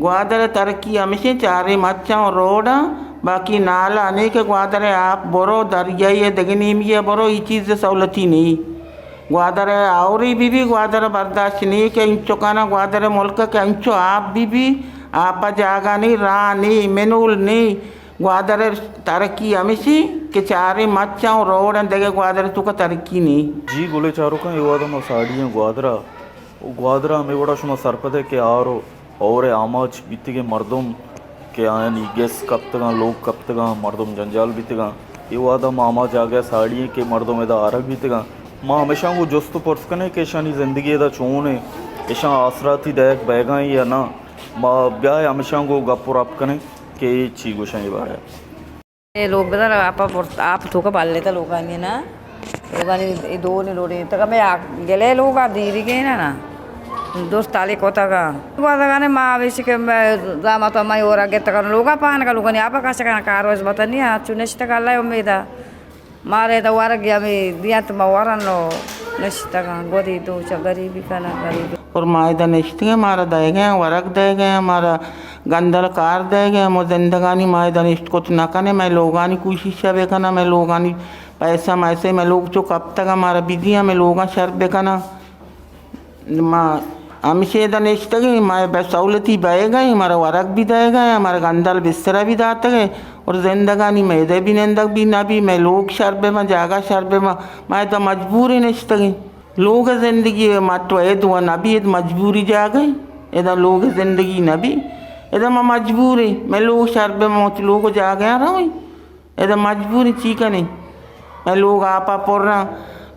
گوادر ءِ ترقی ہمیشیں چاریں مچاں و روڈاں، باقی نالہ نے کہ گوادر ءِ آپ برو، دریائی ءِ دگہ نیمی ءَ برو، اے چیز سہولتی نی۔ گوادر ءَ آوری بی بی، گوادر ءَ برداشت نی کہ انچو کنا گوادر ءِ ملک ءَ کہ انچو آپ بی بی، آپ ءَ جاگہ نی، راہ نی، منول نی۔ گوادر ءِ ترقی ہمیشیں کہ چاریں مچاں و روڈاں، دگہ گوادر ءِ توکا ترقی نی۔ جی گلیں چاروکاں، اے وہدا ما ساڑی ایں گوادر ءَ۔ گوادر ءَ ہمے وڑا شما سرپد ئے کہ آر و ہور ءِ آماچ بیتگیں مردم کہ آیانی گس کپتگاں، لوگ کپتگاں، مردم جنجال بیتگاں۔ اے وہدا ما ہما جاگہ ءَ ساڑی ایں کہ مردم ادا آرگ بیتگاں۔ ما ہمیشاں گوں جست و پرس کنیں کہ اشانی زندگی ادا چون ایں، اشاں آسراتی دئیگ بئیگاں یا نہ۔ ما بیائے ہمیشاں گوں گپ و رپ کنیں کہ اے چی گوشاں اے بارہ ءَ۔ اے لوگ بدر آپ پر، آپ توکا بلے تا لوگانی نا۔ لوگانی اے دو نی لوڑی۔ تکا میں آ-، گلے لوگا دیری گئے نا نا۔ دوست تالی کوتاگا۔ گوادگانے ما ویشی کہ میں زامت ما یورا گتگا لوگا پان کا لوگانی آپ کاشا کنا کار وز بتنی آ چو نشتگا اللہ امیدا۔ مارے دا ورگ ہمے دیانت ما ورن و نشتگاں، گودی دو چا غریبی کناں، غریبی۔ اور ما ادا نشتگیں، مارا دئیگیں، ورگ دئیگیں، مارا گندل کار دئیگیں، مو زندگانی ما ادا نشت کت نہ کنیں، مئے لوگانی کوشش ءَ بکناں، مئے لوگانی پیسہ میسہ، مئے لوگ چو کپتگاں، مارا بدیاں، مئے لوگاں شر بکناں۔ ما ہمشی ادا نشتگیں، ما بہ سہولتی بئیگیں، مارا ورگ بھی دئیگیں، مارا گندل بسترہ بھی داتگیں، اور زندگانی مئے دے بھی نندگ بھی نہ بھی، مئے لوگ شر بہ ما، جاگہ شر بہ ما، ما ادا مجبوریں نشتگیں۔ لوگ زندگی مٹ و اے دو نہ بھی، ادا مجبوری جاگہ، ادا لوگ زندگی نہ بھی، ادا ما مجبوریں، مئے لوگ شر بہ ما، لوگ جاگہ رویں۔ ادا مجبوریں چی کنیں؟ مئے لوگ آپا پراں،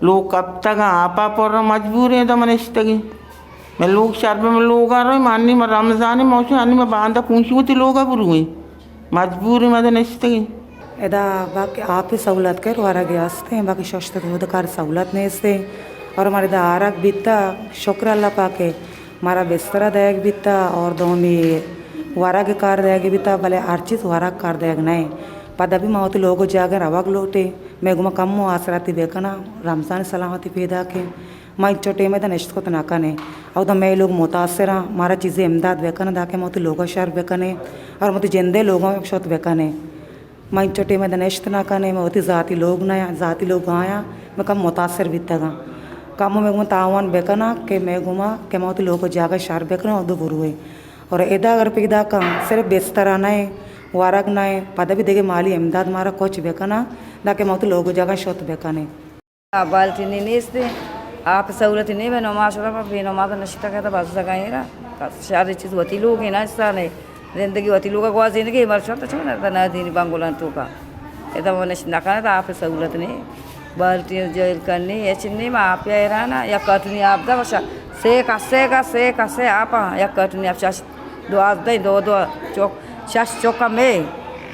لوگ کپتگاں، آپا پراں، مجبوریں ادا ما نشتگیں۔ مئے لوگ شر بہ ما لوگا رویں، ما انی ما رمضان ما وشیں، انی ما باندا پونشی وتی لوگا برویں۔ مجبوریں ما ادا نشتگیں۔ ادا باقی آپ سہولت کر ورگے ہستیں، باقی ششت رودکار سہولت نیستیں۔ اور ہمارے دا آرگ بیتا، شکر اللہ پاکے۔ مارا بسترہ دئیگ بیتا اور دومی ورگ کار دئیگ بیتا، بلے ہر چیز ورگ کار دئیگ نہ۔ پدا بھی ما وتی لوگ و جاگہ روگ لوٹیں، مئے گوما کمو آسراتی بکناں، رمضان سلامتی پیداکیں۔ ما انچو ٹیم ادا نشت کت نہ کنیں۔ اودا مئے لوگ متاثراں، مارا چیزے امداد بکناں، داکہ ما وتی لوگا شر بکنیں اور وتی جندے لوگاں شت بکنیں۔ ما انچو ٹیم ادا نشت نہ کنیں، ما وتی ذاتی لوگ نہ، ذاتی لوگ آیاں، ما کم متاثر بیتگاں۔ کمو مئے گوما تعاون بکناں کہ مئے گوما کہ ما وتی لوگ و جاگہ شر بکنیں، اودو برویں۔ اور ادا اگر پیداکاں، صرف بسترہ نہ، ورگ نہ، پدا بھی دگہ مالی امداد مارا کچ بکناں، داکہ ما وتی لوگ و جاگہ شت بکنیں۔ بالٹی نی نیست، آپ سہولت نی، بے نماز شدہ، بے نماز نشتگ ات بزگاں ایرا۔ شر چیز وتی لوگ ایں نا، انسان ایں۔ زندگی وتی لوگا گوازینگی، مر شت چون ادا نا دینی بنگلان توکا۔ ادا ما نشت نہ کنت، آپ سہولت نی۔ بالٹی جیل کنی، ہچ نی، ما آپ حیران، یک کارٹونی آپ دا، بس سے کسے کا، سے کسے آپ، یک کارٹونی آپ شش، دوازدہ، دو، دو، چوک، شش چوکا میں،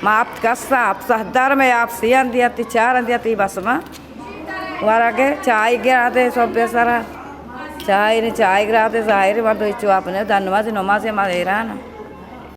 ما آپ کسا، آپ سہدار میں، آپ سیان دیاتی، چاران دیاتی، بس ما۔ ورگے چائے گرا دے، سب سرا۔ چائے نے، چائے گرا دے، ظاہر مردو چو اپنے دن نماز، نماز ما حیران۔